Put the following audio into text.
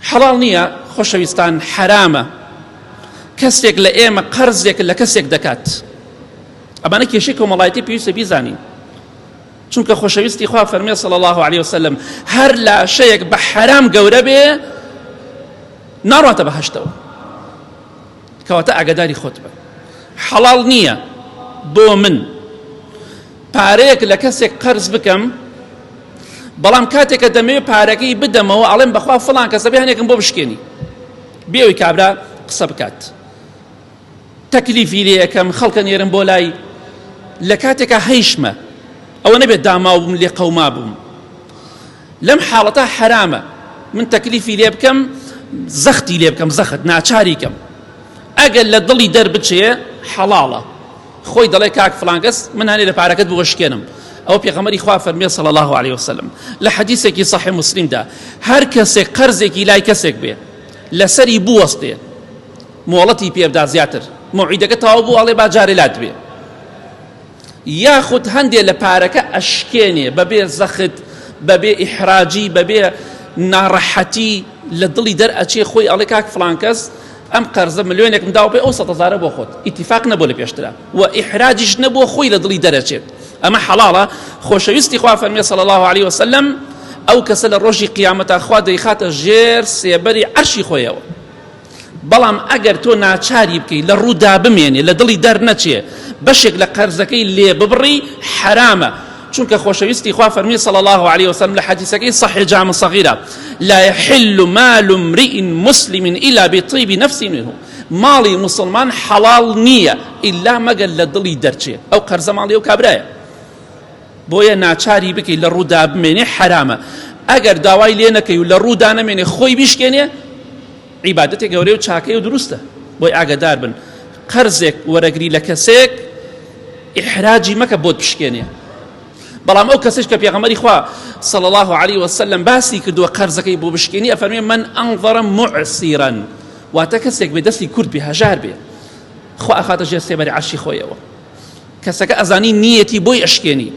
حەڵاڵ نییە خۆشەویستان حەرامە کەسێک لە ئێمە قەرزێک لە کەسێک دەکات. ئەمانە کێشەی کۆمەڵایەتی پێویستە بیزانین. چونکە خۆشەویستی خوا فەرمێ صلی الله علیه وسلم هەر لاشەیەک بە حەرام گەورە بێ ناڕاتە بەهەشتەوە. کەواتە ئاگاداری خۆت بە. حەڵاڵ نییە بۆ من پارەیەک لە کەسێک قەرز بکەم بەڵام کاتێک کە دەمەوێت پارەکەی بدەمەوە ئەڵێم بەخوا فڵان کەسە بێ هەنێکم بۆ بشکێنی بێ ئەوی کابرا قسە بکات تەکلیفی لێ یەکەم خەڵکە نێرم بۆ لای لە کاتێکا هەیشمە ئەوە نەبێت داماو بووم لێ قەوما بووم لەم حاڵەتە حەرامە من تەکلیفی لێ بکەم زەختی لێ بکەم زەخت ناچاری کەم ئەگەر لە دڵی دەربچێ حەڵاڵە خۆی دەڵێ کاک فڵان کەس من هەنێ لە پارەکەت بۆ شکێنم ئەو پێغەمبەری خوا فەرمیێ صلی الله علیه وسلم لە حەدیثێکی صحیح مسلمدا هەر کەسێک قەرزێکی لای کەسێک بێ لەسەری بوەستێ مۆڵەتی پێبدا زیاتر موعیدەکە تەواو بوو ئەڵێ با جارێ لات بێ یاخود هەندێ لە پارەکە ئەشکێنێ بەبێ زەخت بەبێ ئیحراجی بەبێ ناڕەحەتی لە دڵی دەرئەچێ خۆی ئەڵێ کاک فڵان کەس ئەم قەرزە ملیۆنێکم داوە پێ ئەو سەد هەزارە بۆ خۆت ئیتیفاق نەبوو لە پێشترا و ئیحراجیش نەبووە خۆی لە دڵی دەرەچێت ئەمە حەڵاڵە خۆشەویستی خوا فەرمی صلی الله علیه وسلم ئەو کەسە لە ڕۆژی قیامەتا خوا دەیخاتە ژێر سێبەری عەرشی خۆیەوە بەڵام ئەگەر تۆ ناچاری بکەی لە ڕوودا بمێنێ لە دڵی دەرنەچێ بەشێک لە قەرزەکەی لێ ببڕی حەرامە چونکە خۆشەویستی خوا فەرمی صلی الله علیه وسلم لە حەدیسەکەی صحیح جامع صغیرە لا يحل مال امرئ مسلم الا بطيب نفس منه ماڵی مسلمان حەڵاڵ نییە ئیلا مەگەر لە دڵی دەرچێ ئەو قەرزە ماڵی ئەو کابرایە بۆیە ناچاری بکەی لە ڕوودا بمێنێ حەرامە ئەگەر داوای لێ نەکەی و لە ڕوودا نەمێنێ خۆی بیشکێنێ عیبادەتێک گەورەی و چاکەی و دروستە بۆی ئاگدار بن قەرزێک وەرەگری لە کەسێک ئیحراجی مەکە بۆت بشکێنێ بەڵام ئەو کەسێک کە پێغەمبەری خوا صلی الله علیه وسلم باسی کردووە قەرزەکەی بۆ بشکێنی ئەفەرمێ من انظر معسرا واتە کەسێک بێ دەستی کورت بێ هەژار بێ خوا ئەخاتە ژێر سێبەری عەرشی خۆیەوە کەسەکە ئەزانی نیەتی بۆی ئەشکێنی.